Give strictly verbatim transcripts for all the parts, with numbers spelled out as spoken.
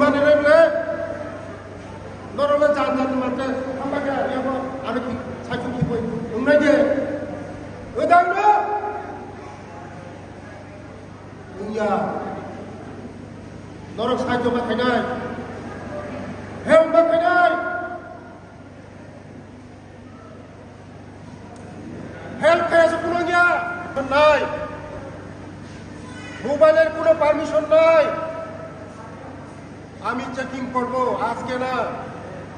Ani rem le, norok le jan jan mante, hambai khe, yabo, ano ki, saichung ki boi, wngnai de. Odang no. Wngya. Norok saichung ma khainai. Help ma khainai. Help khe ase kuno ya? Nai. Mobile er kuno permission nai. Ami checking korbo, ajke na.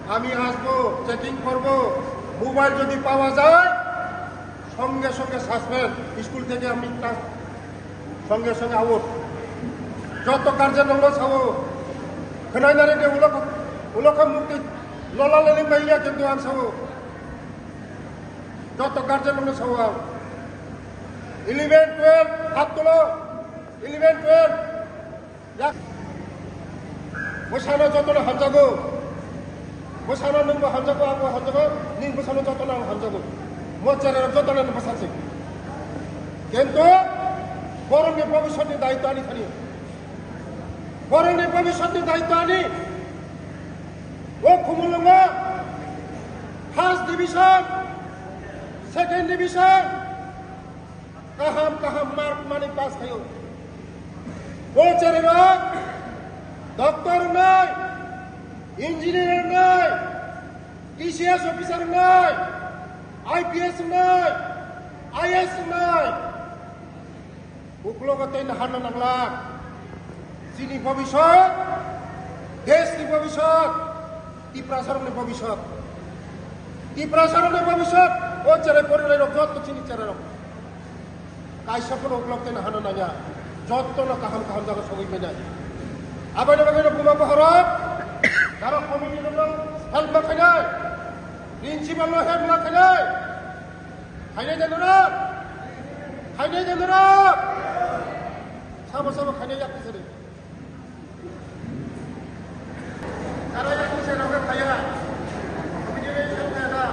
Ami asbo, checking korbo. Mobile jodi pawa jai, songe songe suspend. School theke ami ta-, songe songe out. Joto guardian rokno sao. Khwnai nari de ulo, ulo kha mukti lola leni baiya kintu ang sao. Joto guardian rokno sao ang. Eleven, twelve, hat tulo. Eleven, twelve. Yak. Bwsano jotono hamjago. Bwsano nwngbo hamjago, angbo hamjago, nini bwsano jotono ang hamjago. Mo chererok jotono nwng bwsasi. Kintu borokni bhobishyotni daitwa ani thani. Borokni bhobishyotni daitwa ani. O Khumulwngo first division, second division, kaham kaham mark mani pass khayo. O chererok doctor wngnai, engineer wngnai, T C S officer wngnai, I P S wngnai, I A S wngnai. Uklogo tei naharna nangla. Chini bhobishyot, deshni bhobishyot, Tiprasarokni bhobishyot. Tiprasarokni bhobishyot, o cherai porinairok jotto chini cherairok. Kaisa phano uklok tei naharna nangya. Jottono kaham kaham jaga sogwi manya. Aboni bagwino buma bupharok, dara committee rokno help ma khainai. Principal no help ma khainai. Khainai de norok? Khainai de norok? Sabo sabo khainai yak kisa de. Tara yak kisa rok khe khaya. Abini re sabo khaya da.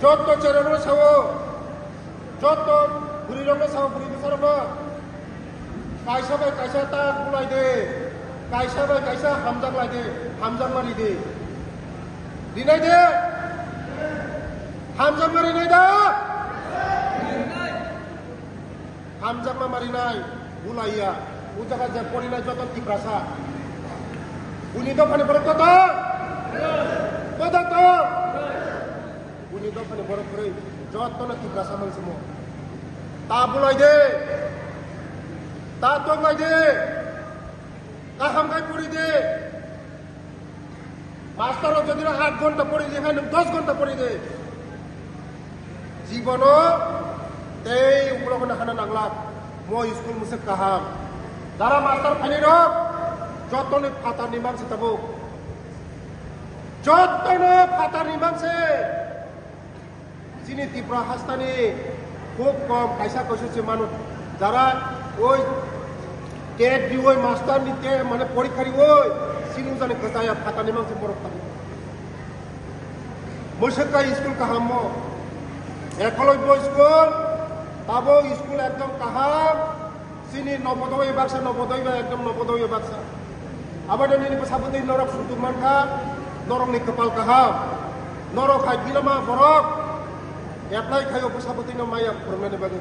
Jotto cherokno sao. Jotto bwrwi rokno sao, bwrwi bwsa rokno. Kaisa bai kaisa ta bulai de, kaisa bai kaisa hamjak lai de, hamjakma ri de. Rinai de? Hamjakma rinai da? Hamjakma ma rinai, bulaiya. O jaga je porinai joto Tiprasa. Buini dophani borok joto? Joto to? Buini dophani borok kwrwi jottono Tiprasa mangsumo. Ta bulai de, ta toklai de, kaham khai pori de. Master rok jodi no aat ghonta pori de, hai nwng dos ghonta pori de. Jibono tei ukulok no hana nangla, mo school mwswk kaham. Dara master phainai rok, jottoni phatar ni mangsi tabuk. Jottoni phatar ni mangsi. Chini Tripura hastani khub kom kaisa kaisa se manu jara oi tet rioi master ni te mane porikha rioi sini ujani kwchaya phatani mangsi borok tamo. Mwswk kai school kaham mo. Ekologyo school tabo school ekdom kaham. Chini Nobodoy baksa, Nobodoy ba ekdom Nobodoy baksa. Aboni nini bwsabwtwi norok sutuk mankha, norokni kwpal kaham. Norok hai bilama borok apply khaio bwsabwtwino maya phwrwngnani bagwi.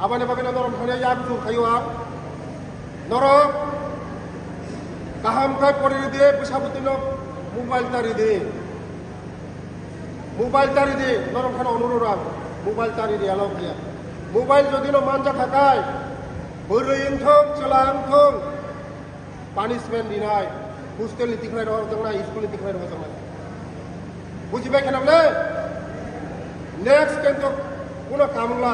Aboni bagwino norok thangya yak chu khaio ang. Norok kaham khe pori rwdi, bwsabwtwino mobile ta rwdi. Mobile ta rwdi, norok kheno onurod ang, mobile ta rwdi, allow khlaiya. Mobile jodi no manja khakai, bwrwi wngthong, chwla wngthong, punishment rinai, hostel ni tikhlai rohorjaknai, school ni tikhlai rohorjaknai. Bujibai kheno le? Next kento kuno kamungla.